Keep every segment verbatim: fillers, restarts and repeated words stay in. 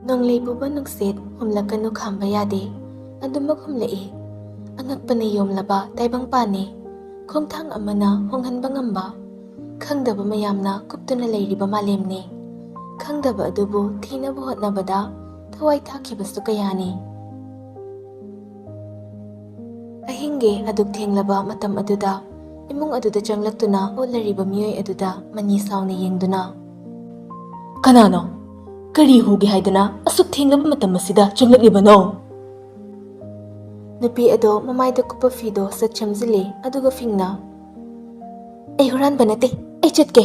ꯅꯣꯡꯂꯩ ꯄꯨꯕ ꯅꯨꯡꯁꯤꯠ ꯍꯨꯝꯂꯛꯀꯅꯨ ꯈꯥꯝꯕ ꯌꯥꯗꯦ꯫ ꯑꯗꯨꯃꯛ ꯍꯨꯝꯂꯛꯏ꯫ ꯑꯉꯛꯄꯅ ꯌꯣꯝꯂꯕ ꯇꯥꯏꯕꯪꯄꯥꯟꯅꯤ꯫ ꯈꯣꯡꯊꯥꯡ ꯑꯃꯅ ꯍꯣꯡꯍꯟꯕ ꯉꯝꯕ꯫ ꯈꯪꯗꯕ ꯃꯌꯥꯝꯅ ꯀꯨꯞꯇꯨꯅ ꯂꯩꯔꯤꯕ ꯃꯥꯂꯦꯝꯅꯤ꯫ ꯈꯪꯗꯕ ꯑꯗꯨꯕꯨ ꯊꯤꯅꯕ ꯍꯣꯠꯅꯕꯗ ꯊꯋꯥꯏ ꯊꯥꯈꯤꯕꯁꯨ ꯀꯌꯥꯅꯤ꯫ ꯑꯍꯤꯡꯒꯤ ꯑꯗꯨꯛ ꯊꯦꯡꯂꯕ ꯃꯇꯝ ꯑꯗꯨꯗ ꯏꯃꯨꯡ ꯑꯗꯨꯗ ꯆꯪꯂꯛꯇꯨꯅ ꯑꯣꯠꯂꯔꯤꯕ ꯃꯤꯑꯣꯏ ꯑꯗꯨꯗ ꯃꯅꯤ ꯁꯥꯎꯅ ꯌꯦꯡꯗꯨꯅ, "ꯀꯅꯥꯅꯣ? ꯀꯔꯤ ꯍꯨꯒꯦ ꯍꯥꯏꯗꯅ ꯑꯁꯨꯛ ꯊꯦꯡꯂꯕ ꯃꯇꯝ ꯑꯁꯤꯗ ꯆꯪꯂꯛꯂꯤꯕꯅꯣ?" ꯅꯨꯄꯤ ꯑꯗꯣ ꯃꯃꯥꯏꯗ ꯀꯨꯞꯄ ꯐꯤꯗꯣ ꯁꯠ ꯁꯦꯝꯖꯤꯜꯂꯤ, ꯑꯗꯨꯒ ꯐꯤꯡꯅ, "ꯑꯩ ꯍꯨꯔꯥꯟꯕ ꯅꯠꯇꯦ, ꯑꯩ ꯆꯠꯀꯦ!"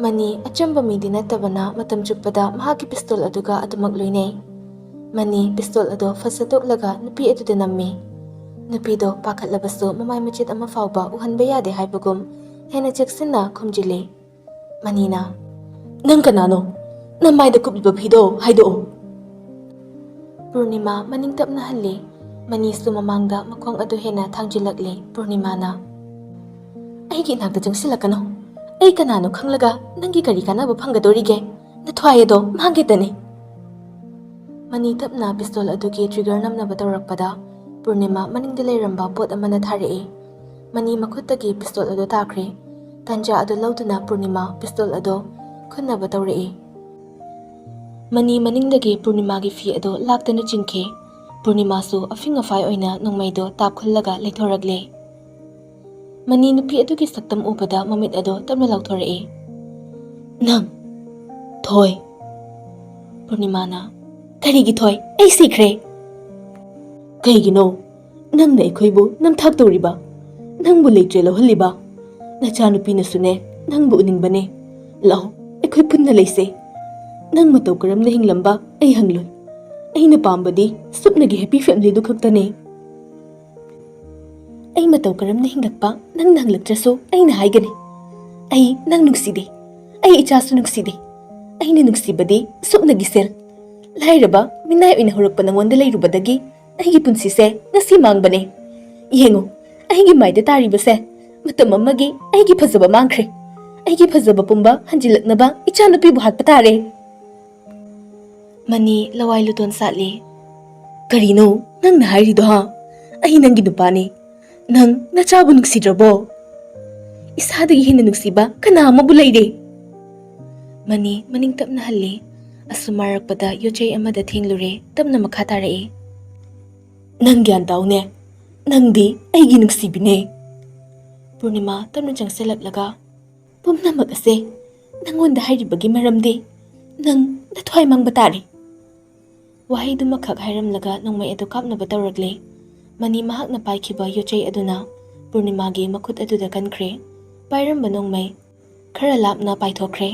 ꯃꯅꯤ ꯑꯆꯝꯕ ꯃꯤꯗꯤ ꯅꯠꯇꯕꯅ ꯃꯇꯝ ꯆꯨꯞꯄꯗ ꯃꯍꯥꯛꯀꯤ ꯄꯤꯁꯇꯣꯜ ꯑꯗꯨꯒ ꯑꯗꯨꯃꯛ ꯂꯣꯏꯅꯩ꯫ ꯃꯅꯤ ꯄꯤꯁꯇꯣꯜ ꯑꯗꯣ ꯐꯠ ꯁꯠꯇꯣꯛꯂꯒ ꯅꯨꯄꯤ ꯑꯗꯨꯗ ꯅꯝꯃꯤ꯫ ꯅꯨꯄꯤꯗꯣ ꯄꯥꯈꯠꯂꯕꯁꯨ ꯃꯃꯥꯏ ꯃꯆꯦꯠ ꯑꯃ ꯐꯥꯎꯕ ꯎꯍꯟꯕ ꯌꯥꯗꯦ ꯍꯥꯏꯕꯒꯨꯝ ꯍꯦꯟꯅ ꯆꯦꯛꯁꯤꯟꯅ ꯈꯨꯝꯖꯤꯜꯂꯤ꯫ ꯃꯅꯤꯅ, "ꯅꯪ ꯀꯅꯥꯅꯣ? ꯅꯃꯥꯏꯗ ꯀꯨꯞꯂꯤꯕ ꯐꯤꯗꯣ ꯍꯥꯏꯗꯣꯛꯑꯣ!" ꯄꯨꯔꯅꯤꯃꯥ ꯃꯅꯤꯡ ꯇꯞꯅ ꯍꯜꯂꯤ꯫ ꯃꯅꯤꯁꯨ ꯃꯃꯥꯡꯗ ꯃꯈꯣꯡ ꯑꯗꯨ ꯍꯦꯟꯅ ꯊꯥꯡꯖꯤꯜꯂꯛꯂꯤ꯫ ꯄꯨꯔꯅꯤꯃꯥꯅ, "ꯑꯩꯒꯤ ꯏꯅꯥꯛꯇ ꯆꯪꯁꯤꯜꯂꯛꯀꯅꯨ꯫ ꯑꯩ ꯀꯅꯥꯅꯣ ꯈꯪꯂꯒ ꯅꯪꯒꯤ ꯀꯔꯤ ꯀꯥꯟꯅꯕ ꯐꯪꯒꯗꯣꯔꯤꯒꯦ? ꯅꯊ꯭ꯋꯥꯏ ꯑꯗꯣ ꯃꯥꯡꯒꯦꯇꯅꯤ!" ꯃꯅꯤ ꯇꯞꯅ ꯄꯤꯁꯇꯣꯜ ꯑꯗꯨꯒꯤ ꯇ꯭ꯔꯤꯒꯔ ꯅꯝꯅꯕ ꯇꯧꯔꯛꯄꯗ ꯄꯨꯔꯅꯤꯃꯥ ꯃꯅꯤꯡꯗ ꯂꯩꯔꯝꯕ ꯄꯣꯠ ꯑꯃꯅ ꯊꯥꯔꯛꯏ꯫ ꯃꯅꯤ ꯃꯈꯨꯠꯇꯒꯤ ꯄꯤꯁꯇꯣꯜ ꯑꯗꯨ ꯇꯥꯈ꯭ꯔꯦ꯫ ꯇꯥꯟꯖꯥ ꯑꯗꯨ ꯂꯧꯗꯨꯅ ꯄꯨꯔꯅꯤꯃꯥ ꯄꯤꯁꯇꯣꯜ ꯑꯗꯨ ꯈꯨꯟꯅꯕ ꯇꯧꯔꯛꯏ꯫ ꯃꯅꯤ ꯃꯅꯤꯡꯗꯒꯤ ꯄꯨꯔꯅꯤꯃꯥꯒꯤ ꯐꯤ ꯑꯗꯨ ꯂꯥꯛꯇꯅ ꯆꯤꯡꯈꯤ꯫ ꯄꯨꯔꯅꯤꯃꯥꯁꯨ ꯑꯐꯤꯡ ꯑꯐꯥꯏ ꯑꯣꯏꯅ ꯅꯣꯡꯃꯩꯗꯣ ꯇꯥꯞ ꯈꯨꯜꯂꯒ ꯂꯩꯊꯣꯔꯛꯂꯦ꯫ ꯃꯅꯤ ꯅꯨꯄꯤ ꯑꯗꯨꯒꯤ ꯁꯛꯇꯝ ꯎꯕꯗ ꯃꯃꯤꯠ ꯑꯗꯨ ꯇꯞꯅ ꯂꯥꯎꯊꯣꯔꯛꯏ꯫ "ꯅꯪ, ꯊꯣꯏ!" ꯄꯨꯔꯅꯤꯃꯥꯅ, "ꯀꯔꯤꯒꯤ ꯊꯣꯏ? ꯑꯩ ꯁꯤꯈ꯭ꯔꯦ!" "ꯀꯩꯒꯤꯅꯣ? ꯅꯪꯅ ꯑꯩꯈꯣꯏꯕꯨ ꯅꯝꯊꯥꯛ ꯇꯧꯔꯤꯕ, ꯅꯪꯕꯨ ꯂꯩꯇ꯭ꯔꯦ ꯂꯧꯍꯜꯂꯤꯕ꯫ ꯅꯆꯥꯅꯨꯄꯤꯅꯁꯨꯅꯦ, ꯅꯪꯕꯨ ꯎꯅꯤꯡꯕꯅꯦ꯫ ꯂꯥꯛꯑꯣ, ꯑꯩꯈꯣꯏ ꯄꯨꯟꯅ ꯂꯩꯁꯦ꯫ ꯅꯪ ꯃꯇꯧ ꯀꯔꯝꯅ ꯍꯤꯡꯂꯝꯕ ꯑꯩ ꯍꯪꯂꯣꯏ꯫ ꯑꯩꯅ ꯄꯥꯝꯕꯗꯤ ꯁꯨꯞꯅꯒꯤ ꯍꯦꯄꯤ ꯐꯦꯃꯤꯂꯤꯗꯨ ꯈꯛꯇꯅꯦ꯫ ꯑꯩ ꯃꯇꯧ ꯀꯔꯝꯅ ꯍꯤꯡꯂꯛꯄ ꯅꯪꯅ ꯍꯪꯂꯛꯇ꯭ꯔꯁꯨ ꯑꯩꯅ ꯍꯥꯏꯒꯅꯤ꯫ ꯑꯩ ꯅꯪ ꯅꯨꯡꯁꯤꯗꯦ꯫ ꯑꯩ ꯏꯆꯥꯁꯨ ꯅꯨꯡꯁꯤꯗꯦ꯫ ꯑꯩꯅ ꯅꯨꯡꯁꯤꯕꯗꯤ ꯁꯨꯞꯅꯒꯤ ꯁꯦꯜ꯫ ꯂꯥꯏꯔꯕ ꯃꯤꯅꯥꯏ ꯑꯣꯏꯅ ꯍꯧꯔꯛꯄ ꯅꯪꯉꯣꯟꯗ ꯂꯩꯔꯨꯕꯗꯒꯤ ꯑꯩꯒꯤ ꯄꯨꯟꯁꯤꯁꯦ ꯉꯁꯤ ꯃꯥꯡꯕꯅꯦ꯫ ꯌꯦꯡꯉꯨ, ꯑꯩꯒꯤ ꯃꯥꯏꯗ ꯇꯥꯔꯤꯕꯁꯦ ꯃꯇꯝ ꯑꯃꯒꯤ ꯑꯩꯒꯤ ꯐꯖꯕ ꯃꯥꯡꯈ꯭ꯔꯦ꯫ ꯑꯩꯒꯤ ꯐꯖꯕ ꯄꯨꯝꯕ ꯍꯟꯖꯤꯜꯂꯛꯅꯕ ꯏꯆꯥꯅꯨꯄꯤꯕꯨ ꯍꯥꯠꯄ ꯇꯥꯔꯦ꯫" ꯃꯅꯤ ꯂꯋꯥꯏ ꯂꯨꯇꯣꯟ ꯁꯥꯠꯂꯤ꯫ "ꯀꯔꯤꯅꯣ ꯅꯪꯅ ꯍꯥꯏꯔꯤꯗꯣ, ꯍꯥ? ꯑꯩ ꯅꯪꯒꯤ ꯅꯨꯄꯥꯅꯤ꯫ ꯅꯪ ꯅꯆꯥꯕꯨ ꯅꯨꯡꯁꯤꯗ꯭ꯔꯕꯣ? ꯏꯁꯥꯗꯒꯤ ꯍꯦꯟꯅ ꯅꯨꯡꯁꯤꯕ ꯀꯅꯥ ꯑꯃꯕꯨ ꯂꯩꯔꯦ?" ꯃꯅꯤ ꯃꯅꯤꯡ ꯇꯞꯅ ꯍꯜꯂꯤ꯫ ꯑꯁꯨꯝ ꯃꯥꯔꯛꯄꯗ ꯌꯣꯠꯆꯩ ꯑꯃꯗ ꯊꯦꯡꯂꯨꯔꯦ꯫ ꯇꯞꯅ ꯃꯈꯥ ꯇꯥꯔꯛꯏ꯫ "ꯅꯪ ꯒ꯭ꯌꯥꯟ ꯇꯥꯎꯅꯦ꯫ ꯅꯪꯗꯤ ꯑꯩꯒꯤ ꯅꯨꯡꯁꯤꯕꯤꯅꯦ꯫" ꯄꯨꯔꯅꯤꯃꯥ ꯇꯞꯅ ꯆꯪꯁꯤꯜꯂꯛꯂꯒ, "ꯄꯨꯝꯅꯃꯛ ꯑꯁꯦ ꯅꯪꯉꯣꯟꯗ ꯍꯥꯏꯔꯤꯕꯒꯤ ꯃꯔꯝꯗꯤ ꯅꯪ ꯅꯊ꯭ꯋꯥꯏ ꯃꯥꯡꯕ ꯇꯥꯔꯦ꯫" ꯋꯥꯍꯩꯗꯨꯃꯈꯛ ꯍꯥꯏꯔꯝꯂꯒ ꯅꯣꯡꯃꯩ ꯑꯗꯨ ꯀꯥꯞꯅꯕ ꯇꯧꯔꯛꯂꯦ꯫ ꯃꯅꯤ ꯃꯍꯥꯛꯅ ꯄꯥꯏꯈꯤꯕ ꯌꯣꯠꯆꯩ ꯑꯗꯨꯅ ꯄꯨꯔꯅꯤꯃꯥꯒꯤ ꯃꯈꯨꯠ ꯑꯗꯨꯗ ꯀꯟꯈ꯭ꯔꯦ꯫ ꯄꯥꯏꯔꯝꯕ ꯅꯣꯡꯃꯩ ꯈꯔ ꯂꯥꯞꯅ ꯄꯥꯏꯊꯣꯛꯈ꯭ꯔꯦ꯫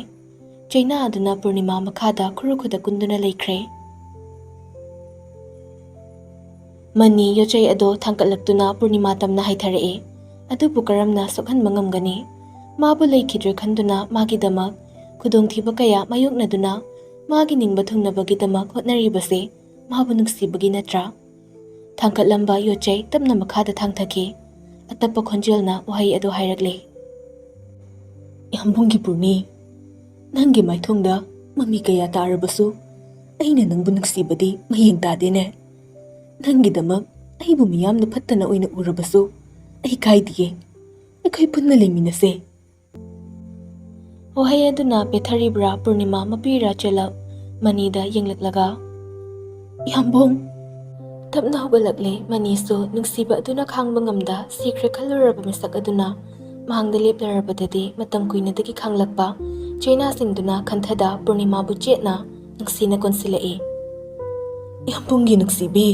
ꯆꯩꯅꯥ ꯑꯗꯨꯅ ꯄꯨꯔꯅꯤꯃꯥ ꯃꯈꯥꯗ ꯈꯨꯔꯨ ꯈꯨꯗ ꯀꯨꯟꯗꯨꯅ ꯂꯩꯈ꯭ꯔꯦ꯫ ꯃꯅꯤ ꯌꯣꯠꯆꯩ ꯑꯗꯣ ꯊꯥꯡꯒꯠꯂꯛꯇꯨꯅ ꯄꯨꯔꯅꯤꯃꯥ ꯇꯝꯅ ꯍꯥꯏꯊꯔꯛꯏ꯫ ꯑꯗꯨꯕꯨ ꯀꯔꯝꯅ ꯁꯣꯛꯍꯟꯕ ꯉꯝꯒꯅꯤ? ꯃꯥꯕꯨ ꯂꯩꯈꯤꯗ꯭ꯔꯦ ꯈꯟꯗꯨꯅ ꯃꯥꯒꯤꯗꯃꯛ ꯈꯨꯗꯣꯡꯊꯤꯕ ꯀꯌꯥ ꯃꯥꯌꯣꯛꯅꯗꯨꯅ ꯃꯥꯒꯤ ꯅꯤꯡꯕ ꯊꯨꯡꯅꯕꯒꯤꯗꯃꯛ ꯍꯣꯠꯅꯔꯤꯕꯁꯦ ꯃꯥꯕꯨ ꯅꯨꯡꯁꯤꯕꯒꯤ ꯅꯠꯇ꯭ꯔꯥ? ꯊꯥꯡꯒꯠꯂꯝꯕ ꯌꯣꯠꯆꯩ ꯇꯞꯅ ꯃꯈꯥꯗ ꯊꯥꯡꯊꯈꯤ꯫ ꯑꯇꯞꯄ ꯈꯣꯟꯖꯦꯜꯅ ꯋꯥꯍꯩ ꯑꯗꯨ ꯍꯥꯏꯔꯛꯂꯦ꯫ "ꯌꯥꯝꯕꯨꯡꯒꯤ ꯄꯨꯔꯅꯤ, ꯅꯪꯒꯤ ꯃꯥꯏꯊꯣꯡꯗ ꯃꯃꯤ ꯀꯌꯥ ꯇꯥꯔꯕꯁꯨ ꯑꯩꯅ ꯅꯪꯕꯨ ꯅꯨꯡꯁꯤꯕꯗꯤ ꯃꯌꯦꯡ ꯇꯥꯗꯦꯅꯦ꯫ ꯅꯪꯒꯤꯗꯃꯛ ꯑꯩꯕꯨ ꯃꯤꯌꯥꯝꯅ ꯐꯠꯇꯅ ꯑꯣꯏꯅ ꯎꯔꯕꯁꯨ ꯑꯩ ꯀꯥꯏꯗꯤꯌꯦ꯫ ꯑꯩꯈꯣꯏ ꯄꯨꯟꯅ ꯂꯩꯃꯤꯟꯅꯁꯦ꯫" ꯋꯥꯍꯩ ꯑꯗꯨꯅ ꯄꯦꯊꯔꯤꯕ꯭ꯔꯥ ꯄꯨꯔꯅꯤꯃꯥ ꯃꯄꯤꯔꯥ ꯆꯦꯂꯞ ꯃꯅꯤꯗ ꯌꯦꯡꯂꯛꯂꯒ, "ꯌꯥꯝꯕꯨꯡ!" ꯇꯞꯅ ꯍꯧꯒꯠꯂꯛꯂꯦ꯫ ꯃꯅꯤꯁꯨ ꯅꯨꯡꯁꯤꯕ ꯑꯗꯨꯅ ꯈꯥꯡꯕ ꯉꯝꯗ ꯁꯤꯈ꯭ꯔꯦ ꯈꯜꯂꯨꯔꯕ ꯃꯤꯁꯛ ꯑꯗꯨꯅ ꯃꯥꯡꯗ ꯂꯦꯞꯂꯔꯕꯗꯗꯤ ꯃꯇꯝ ꯀꯨꯏꯅꯗꯒꯤ ꯈꯥꯡꯂꯛꯄ ꯆꯩꯅꯥꯁꯤꯡꯗꯨꯅ ꯈꯟꯊꯗ ꯄꯨꯔꯅꯤꯃꯥꯕꯨ ꯆꯦꯠꯅ ꯅꯨꯡꯁꯤꯅ ꯀꯣꯟꯁꯤꯜꯂꯛꯏ꯫ "ꯌꯥꯝꯕꯨꯡꯒꯤ ꯅꯨꯡꯁꯤꯕꯤ!"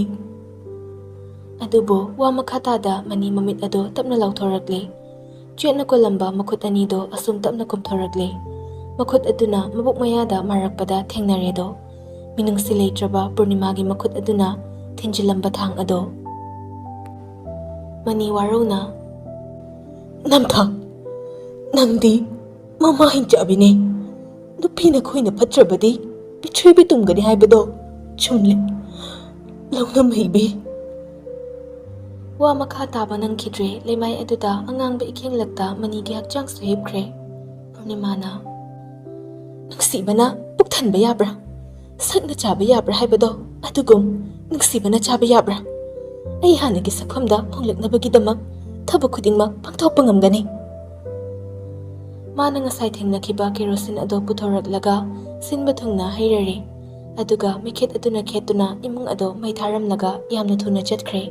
ꯑꯗꯨꯕꯨ ꯋꯥ ꯃꯈꯥ ꯇꯥꯗ ꯃꯅꯤ ꯃꯃꯤꯠ ꯑꯗꯨ ꯇꯞꯅ ꯂꯥꯎꯊꯣꯔꯛꯂꯦ꯫ ꯆꯦꯠꯅ ꯀꯣꯜꯂꯝꯕ ꯃꯈꯨꯠ ꯑꯅꯤꯗꯣ ꯑꯁꯨꯝ ꯇꯞꯅ ꯀꯨꯝꯊꯣꯔꯛꯂꯦ꯫ ꯃꯈꯨꯠ ꯑꯗꯨꯅ ꯃꯕꯨꯛ ꯃꯌꯥꯗ ꯃꯥꯔꯛꯄꯗ ꯊꯦꯡꯅꯔꯦꯗꯣ꯫ ꯃꯤꯅꯨꯡꯁꯤ ꯂꯩꯇ꯭ꯔꯕ ꯄꯨꯔꯅꯤꯃꯥꯒꯤ ꯃꯈꯨꯠ ꯑꯗꯨꯅ ꯊꯤꯟꯖꯤꯜꯂꯝꯕ ꯊꯥꯡ ꯑꯗꯣ꯫ ꯃꯅꯤ ꯋꯥꯔꯧꯅ, "ꯅꯝꯊꯥꯛ, ꯅꯪꯗꯤ ꯃꯃꯥ ꯍꯤꯡꯆꯥꯕꯤꯅꯦ꯫ ꯅꯨꯄꯤꯅ ꯈꯣꯏꯅ ꯐꯠꯇ꯭ꯔꯕꯗꯤ ꯄꯤꯊ꯭ꯔꯤꯕꯤ ꯇꯨꯝꯒꯅꯤ ꯍꯥꯏꯕꯗꯣ ꯆꯨꯝꯂꯦ꯫ ꯂꯧꯅꯝ ꯍꯩꯕꯤ꯫" ꯋꯥ ꯃꯈꯥ ꯇꯥꯕ ꯅꯪꯈꯤꯗ꯭ꯔꯦ꯫ ꯂꯩꯃꯥꯏ ꯑꯗꯨꯗ ꯑꯉꯥꯡꯕ ꯏꯈꯦꯡꯂꯛꯇ ꯃꯅꯤꯒꯤ ꯍꯛꯆꯥꯡꯁꯨ ꯍꯤꯞꯈ꯭ꯔꯦ꯫ ꯄꯨꯔꯅꯤꯃꯥꯅ, "ꯅꯨꯡꯁꯤꯕꯅ ꯄꯨꯛ ꯊꯟꯕ ꯌꯥꯕ꯭ꯔꯥ? ꯁꯛꯅ ꯆꯥꯕ ꯌꯥꯕ꯭ꯔꯥ ꯍꯥꯏꯕꯗꯣ ꯑꯗꯨꯒꯨꯝ ꯅꯨꯡꯁꯤꯕꯅ ꯆꯥꯕ ꯌꯥꯕ꯭ꯔꯥ? ꯑꯩ ꯍꯥꯟꯅꯒꯤ ꯁꯛꯐꯝꯗ ꯍꯣꯡꯂꯛꯅꯕꯒꯤꯗꯃꯛ ꯊꯕꯛ ꯈꯨꯗꯤꯡꯃꯛ ꯄꯥꯡꯊꯣꯛꯄ ꯉꯝꯒꯅꯤ꯫ ꯃꯥꯅ ꯉꯁꯥꯏ ꯊꯦꯡꯅꯈꯤꯕ ꯀꯦꯔꯣꯁꯤꯟ ꯑꯗꯨ ꯄꯨꯊꯣꯔꯛꯂꯒ ꯁꯤꯟꯕ ꯊꯨꯡꯅ ꯍꯩꯔꯔꯦ꯫ ꯑꯗꯨꯒ ꯃꯩꯈꯦꯠ ꯑꯗꯨꯅ ꯈꯦꯠꯇꯨꯅ ꯏꯃꯨꯡ ꯑꯗꯨ ꯃꯩ ꯊꯥꯔꯝꯂꯒ ꯌꯥꯝꯅ ꯊꯨꯅ ꯆꯠꯈ꯭ꯔꯦ꯫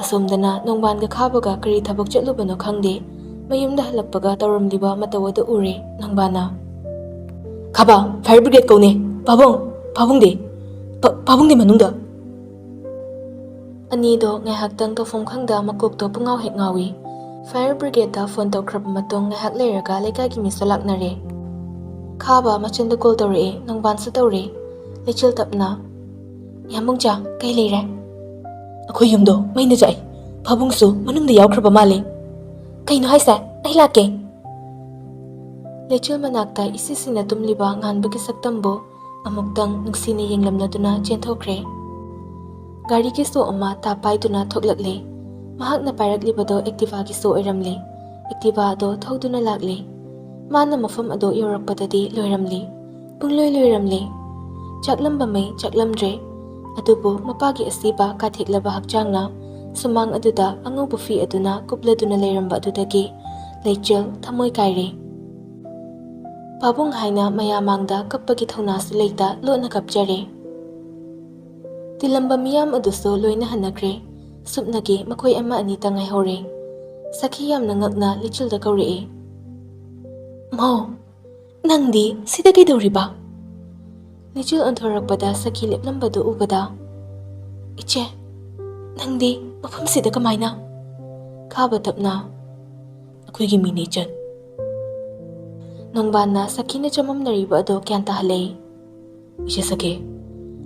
ꯑꯁꯣꯝꯗꯅ ꯅꯣꯡꯕꯥꯟꯒ ꯈꯥꯕꯒ ꯀꯔꯤ ꯊꯕꯛ ꯆꯠꯂꯨꯕꯅꯣ ꯈꯪꯗꯦ, ꯃꯌꯨꯝꯗ ꯍꯜꯂꯛꯄꯒ ꯇꯧꯔꯝꯂꯤꯕ ꯃꯇꯧ ꯑꯗꯨ ꯎꯔꯦ ꯅꯣꯡꯕꯥꯟꯅ꯫ "ꯈꯥꯕ, fire brigade ꯀꯧꯅꯦ꯫ ꯄꯥꯕꯨꯡ, ꯄꯥꯕꯨꯡꯗꯤ? ꯄꯥ-, ꯄꯥꯕꯨꯡꯗꯤ ꯃꯅꯨꯡꯗ?" ꯑꯅꯤꯗꯣ ꯉꯥꯏꯍꯥꯛꯇꯪ ꯇꯧꯐꯝ ꯈꯪꯗ ꯃꯀꯣꯛꯇꯣ ꯄꯨꯡꯉꯥꯎ ꯍꯦꯛ ꯉꯥꯎꯏ꯫ Fire brigadeꯇ phone ꯇꯧꯈ꯭ꯔꯕ ꯃꯇꯨꯡ ꯉꯥꯏꯍꯥꯛ ꯂꯩꯔꯒ ꯂꯩꯀꯥꯏꯒꯤ ꯃꯤꯁꯨ ꯂꯥꯛꯅꯔꯦ꯫ ꯈꯥꯕ ꯃꯆꯟꯗ call ꯇꯧꯔꯛꯑꯦ, ꯅꯣꯡꯕꯥꯟꯁꯨ ꯇꯧꯔꯦ꯫ ꯂꯩꯆꯤꯜ ꯇꯞꯅ, "ꯌꯥꯝꯕꯨꯡꯆꯥ, ꯀꯩ ꯂꯩꯔꯦ?" "ꯑꯩꯈꯣꯏ ꯌꯨꯝꯗꯣ ꯃꯩꯅ ꯆꯥꯛꯏ꯫ ꯄꯥꯕꯨꯡꯁꯨ ꯃꯅꯨꯡꯗ ꯌꯥꯎꯈ꯭ꯔꯕ ꯃꯥꯜꯂꯦ꯫" "ꯀꯩꯅꯣ ꯍꯥꯏꯁꯦ? ꯑꯩ ꯂꯥꯛꯀꯦ꯫" ꯂꯩꯆꯤꯜ ꯃꯅꯥꯛꯇ ꯏꯁꯤ ꯁꯤꯅ ꯇꯨꯝꯂꯤꯕ ꯉꯥꯟꯕꯒꯤ ꯁꯛꯇꯝꯕꯨ ꯑꯃꯨꯛꯇꯪ ꯅꯨꯡꯁꯤꯅ ꯌꯦꯡꯂꯝꯂꯗꯨꯅ ꯆꯦꯟꯊꯣꯛꯈ꯭ꯔꯦ꯫ ꯒꯥꯔꯤꯒꯤ ꯁꯣ ꯑꯃ ꯇꯥꯞ ꯄꯥꯏꯗꯨꯅ ꯊꯣꯛꯂꯛꯂꯦ꯫ ꯃꯍꯥꯛꯅ ꯄꯥꯏꯔꯛꯂꯤꯕꯗꯣ Activaꯒꯤ ꯁꯣ ꯑꯣꯏꯔꯝꯂꯦ꯫ Activa ꯑꯗꯣ ꯊꯧꯗꯨꯅ ꯂꯥꯛꯂꯦ꯫ ꯃꯥꯅ ꯃꯐꯝ ꯑꯗꯨ ꯌꯧꯔꯛꯄꯗꯗꯤ ꯂꯣꯏꯔꯝꯂꯦ꯫ ꯄꯨꯡꯂꯣꯏ ꯂꯣꯏꯔꯝꯂꯦ꯫ ꯆꯥꯛꯂꯝꯕ ꯃꯩ ꯆꯥꯛꯂꯝꯗ꯭ꯔꯦ꯫ ꯑꯗꯨꯕꯨ ꯃꯄꯥꯒꯤ ꯑꯁꯤꯕ ꯀꯥꯊꯦꯛꯂꯕ ꯍꯛꯆꯥꯡꯅ ꯁꯨꯃꯥꯡ ꯑꯗꯨꯗ ꯑꯉꯧꯕ ꯐꯤ ꯑꯗꯨꯅ ꯀꯨꯞꯂꯗꯨꯅ ꯂꯩꯔꯝꯕ ꯑꯗꯨꯗꯒꯤ ꯂꯩꯆꯤꯜ ꯊꯃꯣꯏ ꯀꯥꯏꯔꯦ꯫ ꯄꯥꯕꯨꯡ ꯍꯥꯏꯅ ꯃꯌꯥꯝ ꯃꯥꯡꯗ ꯀꯞꯄꯒꯤ ꯊꯧꯅꯥꯁꯨ ꯂꯩꯇ ꯂꯣꯠꯅ ꯀꯞꯆꯔꯦ꯫ ꯇꯤꯜꯂꯝꯕ ꯃꯤꯌꯥꯝ ꯑꯗꯨꯁꯨ ꯂꯣꯏꯅ ꯍꯟꯅꯈ꯭ꯔꯦ꯫ ꯁꯨꯞꯅꯒꯤ ꯃꯈꯣꯏ ꯑꯃ ꯑꯅꯤꯇ ꯉꯥꯏꯍꯧꯔꯦ꯫ ꯁꯈꯤ ꯌꯥꯝꯅ ꯉꯛꯅ ꯂꯩꯆꯤꯜꯗ ꯀꯧꯔꯛꯑꯦ, "ꯃꯧ, ꯅꯪꯗꯤ ꯁꯤꯗ ꯀꯩꯗꯧꯔꯤꯕ?" ꯂꯩꯆꯤꯜ ꯑꯣꯟꯊꯣꯔꯛꯄꯗ ꯁꯈꯤ ꯂꯦꯞꯂꯝꯕꯗꯨ ꯎꯕꯗ, "ꯏꯆꯦ, ꯅꯪꯗꯤ ꯃꯐꯝꯁꯤꯗ ꯀꯃꯥꯏꯅ?" ꯈꯥꯕ ꯇꯞꯅ, "ꯑꯩꯈꯣꯏꯒꯤ ꯃꯤꯅꯦ ꯏꯆꯟ꯫" ꯅꯣꯡꯕꯥꯟꯅ ꯁꯈꯤꯅ ꯆꯃꯝꯅꯔꯤꯕ ꯑꯗꯨ ꯒ꯭ꯌꯥꯟ ꯇꯥꯍꯜꯂꯛꯏ꯫ "ꯏꯆꯦ ꯁꯈꯤ,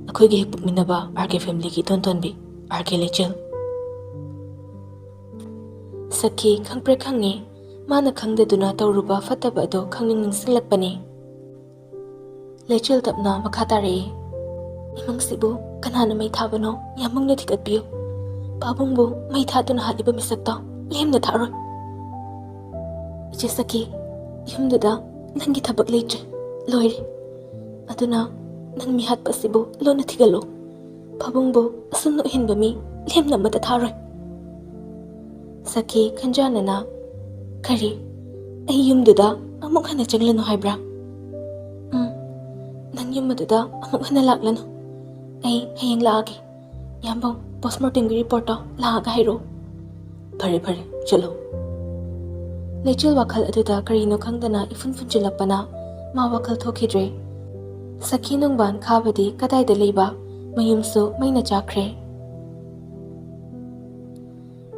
ꯑꯩꯈꯣꯏꯒꯤ ꯍꯦꯛ ꯄꯣꯛꯃꯤꯟꯅꯕ R K familyꯒꯤ ꯏꯇꯣꯟ ꯇꯣꯟꯕꯤ, R K ꯂꯩꯆꯤꯜ꯫" ꯁꯈꯤ ꯈꯪꯄ꯭ꯔꯦꯛ ꯈꯪꯉꯤ꯫ ꯃꯥꯅ ꯈꯪꯗꯗꯨꯅ ꯇꯧꯔꯨꯕ ꯐꯠꯇꯕ ꯑꯗꯨ ꯈꯪꯅꯤꯡ ꯅꯤꯡꯁꯤꯡꯂꯛꯄꯅꯤ꯫ ꯂꯩꯆꯤꯜ ꯇꯞꯅ ꯃꯈꯥ ꯇꯥꯔꯛꯏ, "ꯏꯃꯨꯡꯁꯤꯕꯨ ꯀꯅꯥꯅ ꯃꯩ ꯊꯥꯕꯅꯣ? ꯌꯥꯝꯕꯨꯡꯅ ꯊꯤꯒꯠꯄꯤꯌꯨ꯫ ꯄꯥꯕꯨꯡꯕꯨ ꯃꯩ ꯊꯥꯗꯨꯅ ꯍꯥꯠꯂꯤꯕ ꯃꯤꯁꯛꯇꯣ ꯂꯦꯝꯅ ꯊꯥꯔꯣꯏ꯫" "ꯏꯆꯦ ꯁꯈꯤ, ꯌꯨꯝꯗꯨꯗ ꯅꯪꯒꯤ ꯊꯕꯛ ꯂꯩꯇ꯭ꯔꯦ꯫ ꯂꯣꯏꯔꯦ꯫ ꯑꯗꯨꯅ ꯅꯪ ꯃꯤꯍꯥꯠꯄ ꯑꯁꯤꯕꯨ ꯂꯣꯟꯅ ꯊꯤꯒꯠꯂꯨ꯫ ꯐꯥꯕꯨꯡꯕꯨ ꯑꯁꯨꯝꯅ ꯎꯍꯟꯕ ꯃꯤ ꯂꯦꯝꯅ ꯑꯃꯠꯇ ꯊꯥꯔꯣꯏ꯫ ꯁꯈꯤ ꯈꯟꯖꯥꯅꯅ, "ꯀꯔꯤ? ꯑꯩ ꯌꯨꯝꯗꯨꯗ ꯑꯃꯨꯛ ꯍꯟꯅ ꯆꯪꯂꯅꯨ ꯍꯥꯏꯕ꯭ꯔꯥ?" "ꯎꯝ, ꯅꯪ ꯌꯨꯝ ꯑꯗꯨꯗ ꯑꯃꯨꯛ ꯍꯟꯅ ꯂꯥꯛꯂꯅꯨ꯫ ꯑꯩ ꯍꯌꯦꯡ ꯂꯥꯛꯑꯒꯦ꯫ ꯌꯥꯝꯕꯨꯡ, ꯄꯣꯁꯃꯣꯔꯇꯦꯝꯒꯤ ꯔꯤꯄꯣꯔꯠꯇꯣ ꯂꯥꯛꯑꯒ ꯍꯥꯏꯔꯛꯑꯣ꯫" "ꯐꯔꯦ, ꯐꯔꯦ, ꯆꯠꯂꯣ꯫" ꯂꯩꯆꯤꯜ ꯋꯥꯈꯜ ꯑꯗꯨꯗ ꯀꯔꯤꯅꯣ ꯈꯪꯗꯅ ꯏꯐꯨꯟ ꯐꯨꯟꯖꯤꯜꯂꯛꯄꯅ ꯃꯥ ꯋꯥꯈꯜ ꯊꯣꯛꯈꯤꯗ꯭ꯔꯦ꯫ ꯁꯈꯤ ꯅꯨꯡꯕꯥꯟ ꯈꯥꯕꯗꯤ ꯀꯗꯥꯏꯗ ꯂꯩꯕ? ꯃꯌꯨꯝꯁꯨ ꯃꯩꯅ ꯆꯥꯛꯈ꯭ꯔꯦ꯫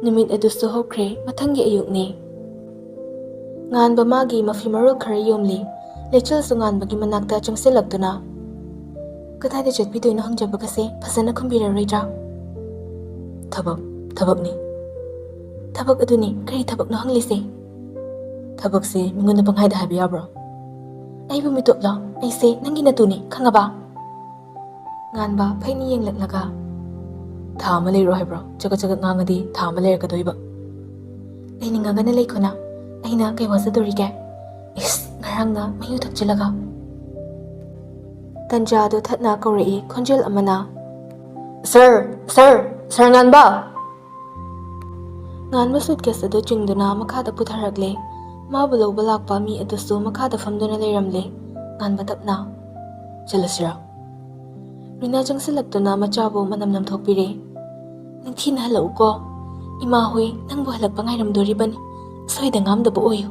ꯅꯨꯃꯤꯠ ꯑꯗꯨꯁꯨ ꯍꯧꯈ꯭ꯔꯦ꯫ ꯃꯊꯪꯒꯤ ꯑꯌꯨꯛꯅꯤ꯫ ꯉꯥꯟꯕ ꯃꯥꯒꯤ ꯃꯐꯤ ꯃꯔꯣꯜ ꯈꯔ ꯌꯣꯝꯂꯤ꯫ ꯂꯩꯆꯤꯜꯁꯨ ꯉꯥꯟꯕꯒꯤ ꯃꯅꯥꯛꯇ ꯆꯪꯁꯤꯜꯂꯛꯇꯨꯅ, "ꯀꯗꯥꯏꯗ ꯆꯠꯄꯤꯗꯣꯏꯅꯣ ꯍꯪꯖꯕꯒꯁꯦ ꯐꯖꯅ ꯈꯨꯝꯕꯤꯔꯔꯣꯏꯗ꯭ꯔꯥ?" "ꯊꯕꯛ, ꯊꯕꯛꯅꯤ꯫" "ꯊꯕꯛ ꯑꯗꯨꯅꯤ, ꯀꯔꯤ ꯊꯕꯛꯅꯣ ꯍꯪꯂꯤꯁꯦ?" "ꯊꯕꯛꯁꯦ ꯃꯤꯉꯣꯟꯗ ꯄꯪꯍꯥꯏꯗ ꯍꯥꯏꯕ ꯌꯥꯕ꯭ꯔꯣ?" "ꯑꯩꯕꯨ ꯃꯤꯇꯣꯞꯂꯣ? ꯑꯩꯁꯦ ꯅꯪꯒꯤ ꯅꯇꯨꯅꯤ, ꯈꯪꯉꯕ?" ꯉꯥꯟꯕ ꯐꯩꯅ ꯌꯦꯡꯂꯛꯂꯒ, "ꯊꯥ ꯑꯃ ꯂꯩꯔꯣ ꯍꯥꯏꯕ꯭ꯔꯣ? ꯆꯒꯠ ꯆꯒꯠ ꯉꯥꯡꯉꯗꯤ ꯊꯥ ꯑꯃ ꯂꯩꯔꯛꯀꯗꯣꯏꯕ?" "ꯂꯩꯅꯤꯡꯉꯒꯅ ꯂꯩꯈꯣꯅ, ꯑꯩꯅ ꯀꯩ ꯋꯥꯖꯗꯣꯔꯤꯒꯦ? ꯏꯁ, ꯉꯔꯥꯡꯅ ꯃꯌꯨ ꯊꯛꯆꯤꯜꯂꯒ꯫" ꯇꯟꯖꯥꯗꯣ ꯊꯠꯅ ꯀꯧꯔꯛꯏ ꯈꯣꯟꯖꯦꯜ ꯑꯃꯅ, "ꯁꯔ, ꯁꯔ, ꯁꯔ ꯉꯥꯟꯕ!" ꯉꯥꯟꯕ ꯁꯨꯠꯀꯦꯁ ꯑꯗꯨ ꯆꯤꯡꯗꯨꯅ ꯃꯈꯥꯗ ꯄꯨꯊꯔꯛꯂꯦ꯫ ꯃꯥꯕꯨ ꯂꯧꯕ ꯂꯥꯛꯄ ꯃꯤ ꯑꯗꯨꯁꯨ ꯃꯈꯥꯗ ꯐꯝꯗꯨꯅ ꯂꯩꯔꯝꯂꯦ꯫ ꯉꯥꯟꯕ ꯇꯞꯅ, "ꯆꯠꯂꯁꯤꯔ?" ꯔꯤꯅꯥ ꯆꯪꯁꯤꯜꯂꯛꯇꯨꯅ ꯃꯆꯥꯕꯨ ꯃꯅꯝ ꯅꯝꯊꯣꯛꯄꯤꯔꯦ꯫ "ꯅꯤꯡꯊꯤꯅ ꯍꯜꯂꯛꯎꯀꯣ꯫ ꯏꯃꯥ ꯍꯣꯏ ꯅꯪꯕꯨ ꯍꯜꯂꯛꯄ ꯉꯥꯏꯔꯝꯗꯣꯔꯤꯕꯅꯤ꯫ ꯁꯣꯏꯗ ꯉꯥꯝꯗꯕ ꯑꯣꯏꯌꯨ꯫"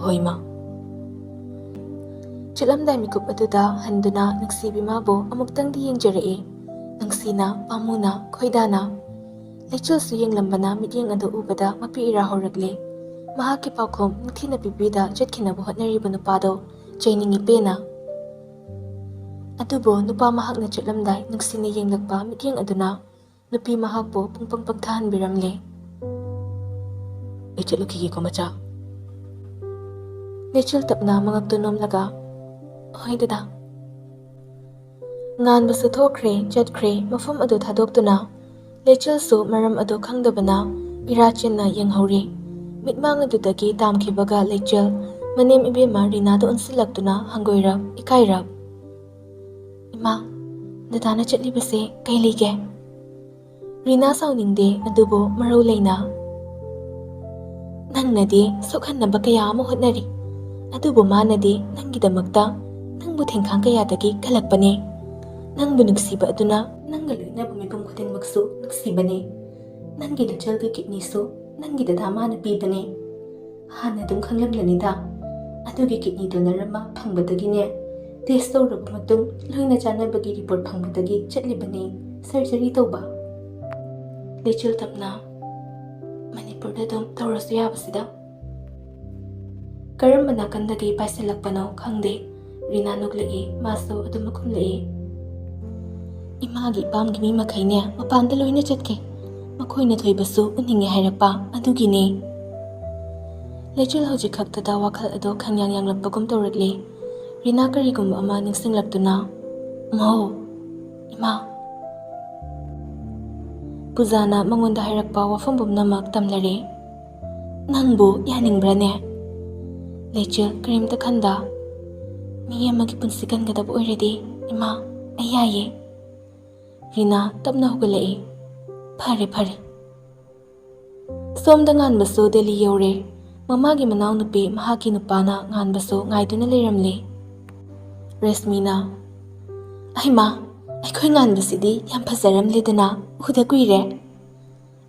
"ꯍꯣꯏ, ꯏꯃꯥ꯫" ꯆꯠꯂꯝꯗꯥꯏ ꯃꯤꯀꯨꯞ ꯑꯗꯨꯗ ꯍꯟꯗꯨꯅ ꯅꯨꯡꯁꯤꯕꯤ ꯃꯥꯕꯨ ꯑꯃꯨꯛꯇꯪꯗꯤ ꯌꯦꯡꯖꯔꯛꯏ꯫ ꯅꯨꯡꯁꯤꯅ, ꯄꯥꯝꯃꯨꯅ, ꯈꯣꯏꯗꯥꯅ꯫ ꯂꯩꯆꯤꯜꯁꯨ ꯌꯦꯡꯂꯝꯕꯅ ꯃꯤꯠꯌꯦꯡ ꯑꯗꯨ ꯎꯕꯗ ꯃꯄꯤ ꯏꯔꯥ ꯍꯧꯔꯛꯂꯦ꯫ ꯃꯍꯥꯛꯀꯤ ꯄꯥꯎꯈꯨꯝ ꯅꯤꯡꯊꯤꯅ ꯄꯤꯕꯤꯗ ꯆꯠꯈꯤꯅꯕ ꯍꯣꯠꯅꯔꯤꯕ ꯅꯨꯄꯥꯗꯣ ꯆꯩꯅꯤꯡꯏ ꯄꯦꯟꯅ꯫ ꯑꯗꯨꯕꯨ ꯅꯨꯄꯥ ꯃꯍꯥꯛꯅ ꯆꯠꯂꯝꯗꯥꯏ ꯅꯨꯡꯁꯤꯅ ꯌꯦꯡꯂꯛꯄ ꯃꯤꯠꯌꯦꯡ ꯑꯗꯨꯅ ꯅꯨꯄꯤ ꯃꯍꯥꯛꯄꯨ ꯄꯨꯡꯄꯪ ꯄꯪꯊꯍꯟꯕꯤꯔꯝꯂꯦ꯫ "ꯑꯩ ꯆꯠꯂꯨꯈꯤꯒꯦꯀꯣ, ꯃꯆꯥ꯫" ꯂꯩꯆꯤꯜ ꯇꯞꯅ ꯃꯉꯛꯇꯨ ꯅꯣꯝꯂꯒ, "ꯍꯣꯏ, ꯗꯗꯥ꯫" ꯉꯥꯟꯕꯁꯨ ꯊꯣꯛꯈ꯭ꯔꯦ, ꯆꯠꯈ꯭ꯔꯦ, ꯃꯐꯝ ꯑꯗꯨ ꯊꯥꯗꯣꯛꯇꯨꯅ꯫ ꯂꯩꯆꯤꯜꯁꯨ ꯃꯔꯝ ꯑꯗꯨ ꯈꯪꯗꯕꯅ ꯏꯔꯥ ꯆꯤꯟꯅ ꯌꯦꯡꯍꯧꯔꯤ꯫ ꯃꯤꯠꯃꯥꯡ ꯑꯗꯨꯗꯒꯤ ꯇꯥꯝꯈꯤꯕꯒ ꯂꯩꯆꯤꯜ ꯃꯅꯦꯝ ꯏꯕꯦꯝꯃ ꯔꯤꯅꯥꯗ ꯑꯣꯟꯁꯤꯜꯂꯛꯇꯨꯅ ꯍꯪꯒꯣꯏꯔꯞ ꯏꯀꯥꯏꯔꯞ, "ꯏꯃꯥ, ꯗꯗꯥꯅ ꯆꯠꯂꯤꯕꯁꯦ ꯀꯩ ꯂꯩꯒꯦ?" ꯔꯤꯅꯥ ꯁꯥꯎꯅꯤꯡꯗꯦ, ꯑꯗꯨꯕꯨ ꯃꯔꯧ ꯂꯩꯅ, "ꯅꯪꯅꯗꯤ ꯁꯣꯛꯍꯟꯅꯕ ꯀꯌꯥ ꯑꯃ ꯍꯣꯠꯅꯔꯤ, ꯑꯗꯨꯕꯨ ꯃꯥꯅꯗꯤ ꯅꯪꯒꯤꯗꯃꯛꯇ ꯅꯪꯕꯨ ꯊꯦꯡꯈꯥꯡ ꯀꯌꯥꯗꯒꯤ ꯀꯜꯂꯛꯄꯅꯦ꯫ ꯅꯪꯕꯨ ꯅꯨꯡꯁꯤꯕ ꯑꯗꯨꯅ ꯅꯪꯒ ꯂꯣꯏꯅꯕ ꯃꯤꯄꯨꯝ ꯈꯨꯗꯤꯡꯃꯛꯁꯨ ꯅꯨꯡꯁꯤꯕꯅꯦ꯫ ꯅꯪꯒꯤ ꯂꯤꯆꯜꯒꯤ ꯀꯤꯠꯅꯤꯁꯨ ꯅꯪꯒꯤ ꯗꯗꯥ ꯃꯥꯅ ꯄꯤꯕꯅꯦ꯫ ꯍꯥꯟꯅ ꯑꯗꯨꯝ ꯈꯪꯂꯝꯂꯅꯤꯗ꯫ ꯑꯗꯨꯒꯤ ꯀꯤꯠꯅꯤ ꯗꯣꯅꯔ ꯑꯃ ꯐꯪꯕꯗꯒꯤꯅꯦ, ꯇꯦꯁ ꯇꯧꯔꯕ ꯃꯇꯨꯡ ꯂꯣꯏꯅ ꯆꯥꯟꯅꯕꯒꯤ ꯔꯤꯄꯣꯔꯠ ꯐꯪꯕꯗꯒꯤ ꯆꯠꯂꯤꯕꯅꯤ ꯁꯔꯖꯔꯤ ꯇꯧꯕ꯫" ꯂꯩꯆꯤꯜ ꯇꯞꯅ, "ꯃꯅꯤꯄꯨꯔꯗ ꯑꯗꯨꯝ ꯇꯧꯔꯁꯨ ꯌꯥꯕꯁꯤꯗ꯫" ꯀꯔꯝꯕ ꯅꯥꯀꯟꯗꯒꯤ ꯄꯥꯏꯁꯤꯜꯂꯛꯄꯅꯣ ꯈꯪꯗꯦ, ꯔꯤꯅꯥ ꯅꯣꯛꯂꯛꯏ, ꯃꯥꯁꯨ ꯑꯗꯨꯃꯛ ꯈꯨꯝꯂꯛꯏ꯫ "ꯏꯃꯥꯒꯤ ꯏꯄꯥꯝꯒꯤ ꯃꯤ ꯃꯈꯩꯅꯦ ꯃꯄꯥꯟꯗ ꯂꯣꯏꯅ ꯆꯠꯈꯤ, ꯃꯈꯣꯏꯅ ꯊꯣꯏꯕꯁꯨ ꯎꯅꯤꯡꯉꯦ ꯍꯥꯏꯔꯛꯄ ꯑꯗꯨꯒꯤꯅꯦ꯫" ꯂꯩꯆꯤꯜ ꯍꯧꯖꯤꯛ ꯈꯛꯇꯗ ꯋꯥꯈꯜ ꯑꯗꯣ ꯈꯪꯌꯥꯡ ꯌꯥꯡꯂꯛꯄꯒꯨꯝ ꯇꯧꯔꯛꯂꯦ꯫ ꯔꯤꯅꯥ ꯀꯔꯤꯒꯨꯝꯕ ꯑꯃ ꯅꯤꯡꯁꯤꯡꯂꯛꯇꯨꯅ, "ꯃꯍꯧ, ꯏꯃꯥ꯫" ꯄꯨꯖꯥꯅ ꯃꯉꯣꯟꯗ ꯍꯥꯏꯔꯛꯄ ꯋꯥꯐꯝ ꯄꯨꯝꯅꯃꯛ ꯇꯝꯂꯔꯦ꯫ "ꯅꯪꯕꯨ ꯌꯥꯅꯤꯡꯕ꯭ꯔꯥꯅꯦ?" ꯂꯩꯆꯤꯜ ꯀꯔꯤꯝꯇ ꯈꯟꯗ, "ꯃꯤ ꯑꯃꯒꯤ ꯄꯨꯟꯁꯤ ꯀꯟꯒꯗꯕ ꯑꯣꯏꯔꯗꯤ, ꯏꯃꯥ, ꯑꯩ ꯌꯥꯏꯌꯦ꯫" ꯔꯤꯅꯥ ꯇꯞꯅ ꯍꯧꯒꯠꯂꯛꯏ꯫ "ꯐꯔꯦ, ꯐꯔꯦ꯫" ꯁꯣꯝꯗ ꯉꯥꯟꯕꯁꯨ ꯗꯦꯜꯂꯤ ꯌꯧꯔꯦ꯫ ꯃꯃꯥꯒꯤ ꯃꯅꯥꯎꯅꯨꯄꯤ ꯃꯍꯥꯛꯀꯤ ꯅꯨꯄꯥꯅ ꯉꯥꯟꯕꯁꯨ ꯉꯥꯏꯗꯨꯅ ꯂꯩꯔꯝꯂꯦ꯫ ꯔꯦꯁꯃꯤꯅ, "ꯑꯩꯃꯥ, ꯑꯩꯈꯣꯏ ꯉꯥꯟꯕꯁꯤꯗꯤ ꯌꯥꯝ ꯐꯖꯔꯝꯂꯦꯗꯅ, ꯎꯗ ꯀꯨꯏꯔꯦ꯫"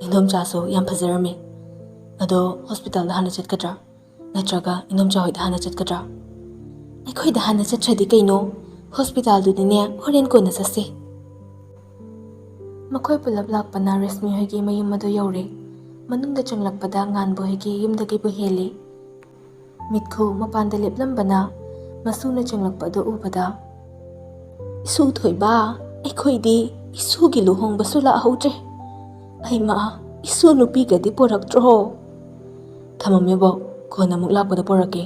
"ꯏꯟꯗꯣꯝꯆꯥꯁꯨ ꯌꯥꯝ ꯐꯖꯔꯝꯃꯤ꯫ ꯑꯗꯣ ꯍꯣꯁꯄꯤꯇꯥꯜꯗ ꯍꯥꯟꯅ ꯆꯠꯀꯗ꯭ꯔꯥ? ꯅꯠꯇ꯭ꯔꯒ ꯏꯟꯗꯣꯝꯆꯥ ꯍꯣꯏꯗ ꯍꯥꯟꯅ ꯆꯠꯀꯗ꯭ꯔꯥ?" "ꯑꯩꯈꯣꯏꯗ ꯍꯥꯟꯅ ꯆꯠꯇ꯭ꯔꯗꯤ ꯀꯩꯅꯣ? ꯍꯣꯁꯄꯤꯇꯥꯜꯗꯨꯗꯤꯅꯦ ꯍꯣꯔꯦꯟ ꯀꯣꯟꯅ ꯆꯠꯁꯤ꯫" ꯃꯈꯣꯏ ꯄꯨꯂꯞ ꯂꯥꯛꯄꯅ ꯔꯦꯁꯃꯤ ꯍꯣꯏꯒꯤ ꯃꯌꯨꯝ ꯑꯗꯨ ꯌꯧꯔꯦ꯫ ꯃꯅꯨꯡꯗ ꯆꯪꯂꯛꯄꯗ ꯉꯥꯟꯕ ꯍꯣꯏꯒꯤ ꯌꯨꯝꯗꯒꯤꯕꯨ ꯍꯦꯜꯂꯤ꯫ ꯃꯤꯠꯈꯨ ꯃꯄꯥꯟꯗ ꯂꯦꯞꯂꯝꯕꯅ ꯃꯁꯨꯅ ꯆꯪꯂꯛꯄ ꯑꯗꯨ ꯎꯕꯗ, "ꯏꯁꯨ ꯊꯣꯏꯕ, ꯑꯩꯈꯣꯏꯗꯤ ꯏꯁꯨꯒꯤ ꯂꯨꯍꯣꯡꯕꯁꯨ ꯂꯥꯛꯍꯧꯗ꯭ꯔꯦ꯫ ꯑꯩꯃꯥ, ꯏꯁꯨ ꯅꯨꯄꯤꯒꯗꯤ ꯄꯣꯔꯛꯇ꯭ꯔꯣ?" "ꯊꯝꯃꯝꯃꯦꯕꯣ, ꯀꯣꯟꯅ ꯑꯃꯨꯛ ꯂꯥꯛꯄꯗ ꯄꯣꯔꯛꯀꯦ꯫"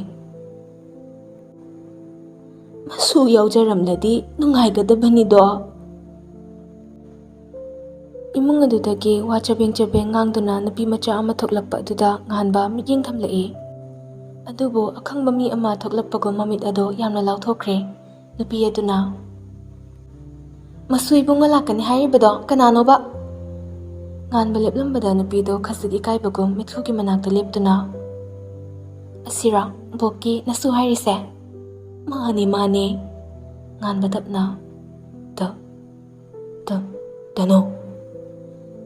"ꯃꯁꯨ ꯌꯥꯎꯖꯔꯝꯂꯗꯤ ꯅꯨꯡꯉꯥꯏꯒꯗꯕꯅꯤꯗꯣ꯫" ꯏꯃꯨꯡ ꯑꯗꯨꯗꯒꯤ ꯋꯥ ꯆꯕꯦꯡ ꯆꯕꯦꯡ ꯉꯥꯡꯗꯨꯅ ꯅꯨꯄꯤ ꯃꯆꯥ ꯑꯃ ꯊꯣꯛꯂꯛꯄ ꯑꯗꯨꯗ ꯉꯥꯟꯕ ꯃꯤꯠꯌꯦꯡ ꯊꯝꯂꯛꯏ꯫ ꯑꯗꯨꯕꯨ ꯑꯈꯪꯕ ꯃꯤ ꯑꯃ ꯊꯣꯛꯂꯛꯄꯒꯨꯝ ꯃꯃꯤꯠ ꯑꯗꯣ ꯌꯥꯝꯅ ꯂꯥꯎꯊꯣꯛꯈ꯭ꯔꯦ꯫ ꯅꯨꯄꯤ ꯑꯗꯨꯅ, "ꯃꯁꯨ ꯏꯕꯨꯡꯉꯣ ꯂꯥꯛꯀꯅꯤ ꯍꯥꯏꯔꯤꯕꯗꯣ ꯀꯅꯥꯅꯣꯕ?" ꯉꯥꯟꯕ ꯂꯦꯞꯂꯝꯕꯗ ꯅꯨꯄꯤꯗꯣ ꯈꯖꯤꯛ ꯏꯀꯥꯏꯕꯒꯨꯝ ꯃꯤꯠꯈꯨꯒꯤ ꯃꯅꯥꯛꯇ ꯂꯦꯞꯇꯨꯅ, "ꯑꯁꯤꯔꯥ ꯕꯣꯛꯀꯤ ꯅꯁꯨ ꯍꯥꯏꯔꯤꯁꯦ?" "ꯃꯥꯅꯦ, ꯃꯥꯅꯦ," ꯉꯥꯟꯕ ꯇꯞꯅ꯫ "ꯇ-, ꯇ-, ꯇꯅꯨ?"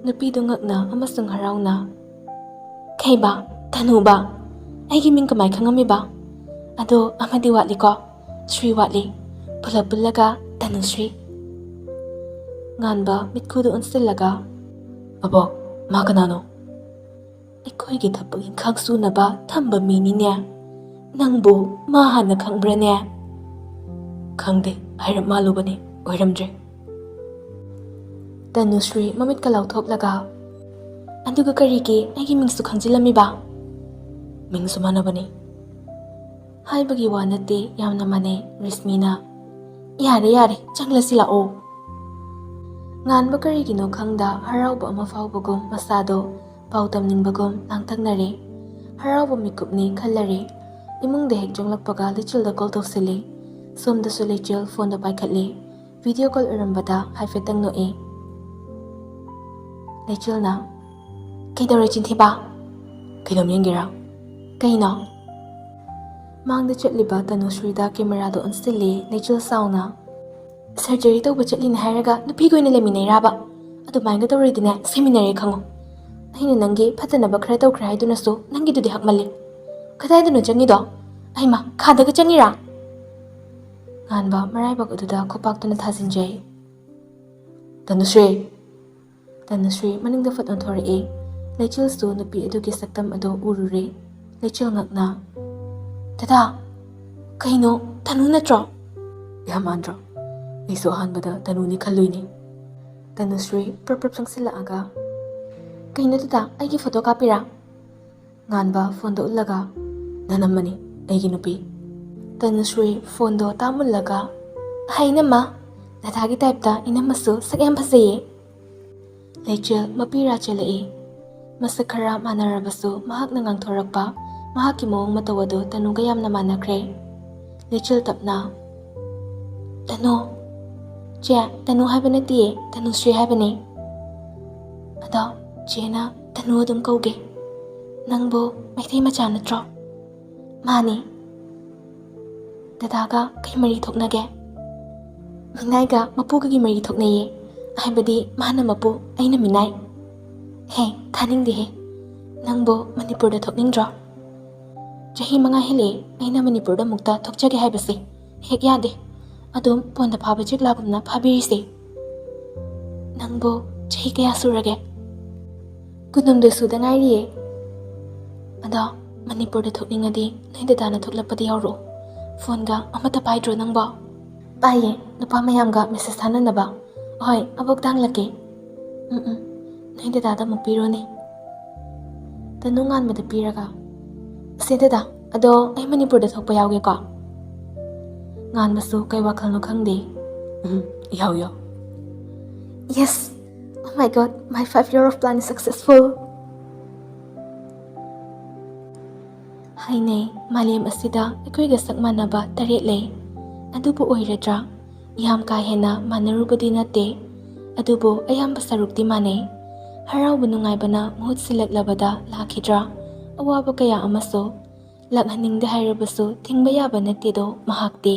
ꯅꯨꯄꯤꯗꯨ ꯉꯛꯅ ꯑꯃꯁꯨꯡ ꯍꯔꯥꯎꯅ, "ꯈꯩꯕ, ꯇꯅꯨꯕ? ꯑꯩꯒꯤ ꯃꯤꯡ ꯀꯃꯥꯏ ꯈꯪꯉꯝꯃꯤꯕ? ꯑꯗꯣ ꯑꯃꯗꯤ ꯋꯥꯠꯂꯤꯀꯣ? ꯁ꯭ꯔꯤ ꯋꯥꯠꯂꯤ꯫ ꯄꯨꯂꯞ ꯄꯨꯜꯂꯒ ꯇꯅꯨꯁ꯭ꯔꯤ꯫" ꯉꯥꯟꯕ ꯃꯤꯠꯈꯨꯗꯨ ꯎꯟꯁꯤꯜꯂꯒ, "ꯑꯕꯣꯛ, ꯃꯥ ꯀꯅꯥꯅꯣ?" "ꯑꯩꯈꯣꯏꯒꯤ ꯊꯕꯛ ꯏꯪꯈꯥꯡ ꯁꯨꯅꯕ ꯊꯝꯕ ꯃꯤꯅꯤꯅꯦ꯫ ꯅꯪꯕꯨ ꯃꯥ ꯍꯥꯟꯅ ꯈꯪꯕ꯭ꯔꯅꯦ?" "ꯈꯪꯗꯦ, ꯍꯥꯏꯔꯞ ꯃꯥꯜꯂꯨꯕꯅꯤ, ꯑꯣꯏꯔꯝꯗ꯭ꯔꯦ꯫" ꯇꯅꯨꯁ꯭ꯔꯤ ꯃꯃꯤꯠꯀ ꯂꯥꯎꯊꯣꯛꯂꯒ, "ꯑꯗꯨꯒ ꯀꯔꯤꯒꯤ ꯑꯩꯒꯤ ꯃꯤꯡꯁꯨ ꯈꯪꯖꯤꯜꯂꯝꯃꯤꯕ?" "ꯃꯤꯡꯁꯨ ꯃꯥꯟꯅꯕꯅꯤ꯫" ꯍꯥꯏꯕꯒꯤ ꯋꯥ ꯅꯠꯇꯦ, ꯌꯥꯝꯅ ꯃꯥꯟꯅꯩ꯫ ꯔꯤꯁꯃꯤꯅ, "ꯌꯥꯔꯦ, ꯌꯥꯔꯦ, ꯆꯪꯂꯁꯤ ꯂꯥꯛꯑꯣ꯫" ꯉꯥꯟꯕ ꯀꯔꯤꯒꯤꯅꯣ ꯈꯪꯗ ꯍꯔꯥꯎꯕ ꯑꯃ ꯐꯥꯎꯕꯒꯨꯝ, ꯃꯁꯥꯗꯣ ꯄꯥꯎ ꯇꯝꯅꯤꯡꯕꯒꯨꯝ ꯂꯥꯡꯇꯛꯅꯔꯦ꯫ ꯍꯔꯥꯎꯕ ꯃꯤꯀꯨꯞꯅꯤ ꯈꯜꯂꯔꯦ꯫ ꯏꯃꯨꯡꯗ ꯍꯦꯛ ꯆꯪꯂꯛꯄꯒ ꯂꯩꯆꯤꯜꯗ ꯀꯣꯜ ꯇꯧꯁꯤꯜꯂꯤ꯫ ꯁꯣꯝꯗꯁꯨ ꯂꯩꯆꯤꯜ ꯐꯣꯟꯗꯣ ꯄꯥꯏꯈꯠꯂꯤ꯫ ꯚꯤꯗꯤꯑꯣ ꯀꯣꯜ ꯑꯣꯏꯔꯝꯕꯗ ꯍꯥꯏꯐꯦꯠꯇꯪ ꯅꯣꯛꯏ꯫ ꯂꯩꯆꯤꯜꯅ, "ꯀꯩꯗꯧꯔꯦ ꯆꯤꯟꯊꯤꯕ? ꯀꯩꯅꯣꯝ ꯌꯦꯡꯒꯦꯔꯥ?" "ꯀꯩꯅꯣ?" ꯃꯥꯡꯗ ꯆꯠꯂꯤꯕ ꯇꯅꯨꯁ꯭ꯔꯤꯗ ꯀꯦꯃꯦꯔꯥꯗꯣ ꯑꯣꯟꯁꯤꯜꯂꯤ ꯂꯩꯆꯤꯜ ꯁꯥꯎꯅ꯫ "ꯁꯔꯖꯔꯤ ꯇꯧꯕ ꯆꯠꯂꯤꯅꯦ ꯍꯥꯏꯔꯒ ꯅꯨꯄꯤꯒ ꯑꯣꯏꯅ ꯂꯩꯃꯤꯟꯅꯩꯔꯥꯕ? ꯑꯗꯨꯃꯥꯏꯅꯒ ꯇꯧꯔꯗꯤꯅꯦ, ꯁꯤꯃꯤꯟꯅꯔꯦ ꯈꯪꯉꯣ꯫ ꯑꯩꯅ ꯅꯪꯒꯤ ꯐꯠꯇꯅꯕ ꯈꯔ ꯇꯧꯈ꯭ꯔꯦ ꯍꯥꯏꯗꯨꯅꯁꯨ ꯅꯪꯒꯤꯗꯨꯗꯤ ꯍꯛꯃꯜꯂꯤ꯫ ꯀꯗꯥꯏꯗꯅꯣ ꯆꯪꯉꯤꯗꯣ? ꯑꯩꯃ, ꯈꯥꯗꯒ ꯆꯪꯉꯤꯔꯥ?" ꯉꯥꯟꯕ ꯃꯔꯥꯏꯕꯛ ꯑꯗꯨꯗ ꯈꯨꯄꯥꯛꯇꯨꯅ ꯊꯥꯖꯤꯟꯖꯩ꯫ "ꯇꯅꯨꯁ꯭ꯔꯤ!" ꯇꯅꯨꯁ꯭ꯔꯤ ꯃꯅꯤꯡꯗ ꯐꯠ ꯑꯣꯟꯊꯣꯔꯛꯏ꯫ ꯂꯩꯆꯤꯜꯁꯨ ꯅꯨꯄꯤ ꯑꯗꯨꯒꯤ ꯁꯛꯇꯝ ꯑꯗꯨ ꯎꯔꯨꯔꯦ꯫ ꯂꯩꯆꯤꯜ ꯉꯛꯅ, "ꯗꯗꯥ, ꯀꯩꯅꯣ, ꯇꯅꯨ ꯅꯠꯇ꯭ꯔꯣ?" "ꯌꯥꯝ ꯃꯥꯟꯗ꯭ꯔꯣ? ꯑꯩꯁꯨ ꯑꯍꯥꯟꯕꯗ ꯇꯅꯨꯅꯤ ꯈꯜꯂꯨꯏꯅꯦ꯫" ꯇꯅꯨꯁ꯭ꯔꯤ ꯄ꯭ꯔꯞ ꯄ꯭ꯔꯞ ꯆꯪꯁꯤꯜꯂꯛꯑꯒ, "ꯀꯩꯅꯣ ꯗꯗꯥ, ꯑꯩꯒꯤ ꯐꯣꯇꯣ ꯀꯥꯞꯄꯤꯔꯥ?" ꯉꯥꯟꯕ ꯐꯣꯟꯗꯣ ꯎꯠꯂꯒ, "ꯅꯅꯝꯃꯅꯤ, ꯑꯩꯒꯤ ꯅꯨꯄꯤ꯫" ꯇꯅꯨꯁ꯭ꯔꯤ ꯐꯣꯟꯗꯣ ꯇꯥꯃꯨꯜꯂꯒ, "ꯍꯩ ꯏꯅꯝꯃ, ꯗꯗꯥꯒꯤ ꯇꯥꯏꯞꯇ ꯏꯅꯝꯃꯁꯨ ꯁꯛ ꯌꯥꯝ ꯐꯖꯩꯌꯦ꯫" ꯂꯩꯆꯤꯜ ꯃꯄꯤꯔꯥ ꯆꯦꯜꯂꯛꯏ꯫ ꯃꯁꯛ ꯈꯔ ꯃꯥꯟꯅꯔꯕꯁꯨ ꯃꯍꯥꯛꯅ ꯉꯥꯡꯊꯣꯔꯛꯄ ꯃꯍꯥꯛꯀꯤ ꯃꯑꯣꯡ ꯃꯇꯧ ꯑꯗꯨ ꯇꯅꯨꯒ ꯌꯥꯝꯅ ꯃꯥꯟꯅꯈ꯭ꯔꯦ꯫ ꯂꯤꯆꯤꯜ ꯇꯞꯅ, "ꯇꯅꯨ, ꯆꯦ, ꯇꯅꯨ ꯍꯥꯏꯕ ꯅꯠꯇꯤꯌꯦ, ꯇꯅꯨꯁ꯭ꯔꯤ ꯍꯥꯏꯕꯅꯦ꯫ ꯑꯗꯣ ꯆꯦꯅ ꯇꯅꯨ ꯑꯗꯨꯝ ꯀꯧꯒꯦ꯫ ꯅꯪꯕꯨ ꯃꯩꯇꯩ ꯃꯆꯥ ꯅꯠꯇ꯭ꯔꯣ?" "ꯃꯥꯅꯦ꯫" "ꯗꯗꯥꯒ ꯀꯩ ꯃꯔꯤ ꯊꯣꯛꯅꯒꯦ?" "ꯃꯤꯅꯥꯏꯒ ꯃꯄꯨꯒꯒꯤ ꯃꯔꯤ ꯊꯣꯛꯅꯩꯌꯦ꯫ ꯍꯥꯏꯕꯗꯤ ꯃꯥꯅ ꯃꯄꯨ, ꯑꯩꯅ ꯃꯤꯅꯥꯏ꯫" "ꯍꯦ, ꯊꯥꯅꯤꯡꯗꯦꯍꯦ꯫ ꯅꯪꯕꯨ ꯃꯅꯤꯄꯨꯔꯗ ꯊꯣꯛꯅꯤꯡꯗ꯭ꯔꯣ?" "ꯆꯍꯤ ꯃꯉꯥ ꯍꯦꯜꯂꯛꯑꯦ ꯑꯩꯅ ꯃꯅꯤꯄꯨꯔꯗ ꯑꯃꯨꯛꯇ ꯊꯣꯛꯆꯒꯦ ꯍꯥꯏꯕꯁꯦ꯫ ꯍꯦꯛ ꯌꯥꯗꯦ꯫ ꯑꯗꯨꯝ ꯄꯣꯟꯗ ꯐꯥꯕ ꯆꯤꯛꯂꯥꯒꯨꯝꯅ ꯐꯥꯕꯤꯔꯤꯁꯦ꯫" "ꯅꯪꯕꯨ ꯆꯍꯤ ꯀꯌꯥ ꯁꯨꯔꯒꯦ?" "ꯀꯨꯟꯍꯨꯝꯗꯣꯏ ꯁꯨꯗ ꯉꯥꯏꯔꯤꯌꯦ꯫" "ꯑꯗꯣ ꯃꯅꯤꯄꯨꯔꯗ ꯊꯣꯛꯅꯤꯡꯉꯗꯤ ꯅꯣꯏ ꯗꯗꯥꯅ ꯊꯣꯛꯂꯛꯄꯗ ꯌꯥꯎꯔꯛꯑꯣ꯫ ꯐꯣꯟꯒ ꯑꯃꯠꯇ ꯄꯥꯏꯗ꯭ꯔꯣ ꯅꯪꯕꯣ?" "ꯄꯥꯏꯌꯦ, ꯅꯨꯄꯥ ꯃꯌꯥꯝꯒ ꯃꯦꯁꯦꯖ ꯊꯥꯅꯅꯕ꯫ ꯍꯣꯏ, ꯑꯕꯣꯛꯇ ꯍꯪꯂꯛꯀꯦ꯫" "ꯎꯝ ꯎꯝ, ꯅꯣꯏ ꯗꯗꯥꯗ ꯑꯃꯨꯛ ꯄꯤꯔꯣꯅꯦ꯫" ꯇꯅꯨ ꯉꯥꯟꯕꯗ ꯄꯤꯔꯒ, "ꯁꯦ ꯗꯗꯥ, ꯑꯗꯣ ꯑꯩ ꯃꯅꯤꯄꯨꯔꯗ ꯊꯣꯛꯄ ꯌꯥꯎꯒꯦꯀꯣ?" ꯉꯥꯟꯕꯁꯨ ꯀꯩ ꯋꯥꯈꯜꯅꯣ ꯈꯪꯗꯦ꯫ "ꯎꯝ, ꯌꯥꯎ ꯌꯥꯎ꯫" "Yes, oh my God, my five year of plan is successful." ꯍꯥꯏꯅꯩ, ꯃꯥꯂꯦꯝ ꯑꯁꯤꯗ ꯑꯩꯈꯣꯏꯒ ꯁꯛ ꯃꯥꯟꯅꯕ ꯇꯔꯦꯠ ꯂꯩ꯫ ꯑꯗꯨꯕꯨ ꯑꯣꯏꯔꯗ꯭ꯔꯥ? ꯌꯥꯝ ꯀꯥ ꯍꯦꯟꯅ ꯃꯥꯟꯅꯔꯨꯕꯗꯤ ꯅꯠꯇꯦ, ꯑꯗꯨꯕꯨ ꯑꯌꯥꯝꯕ ꯁꯔꯨꯛꯇꯤ ꯃꯥꯟꯅꯩ꯫ ꯍꯔꯥꯎꯕ ꯅꯨꯡꯉꯥꯏꯕꯅ ꯃꯍꯨꯠ ꯁꯤꯜꯂꯛꯂꯕꯗ ꯂꯥꯛꯈꯤꯗ꯭ꯔꯥ? ꯑꯋꯥꯕ ꯀꯌꯥ ꯑꯃꯁꯨ꯫ ꯂꯥꯛꯍꯟꯅꯤꯡꯗꯦ ꯍꯥꯏꯔꯕꯁꯨ ꯊꯤꯡꯕ ꯌꯥꯕ ꯅꯠꯇꯦꯗꯣ ꯃꯍꯥꯛꯇꯤ꯫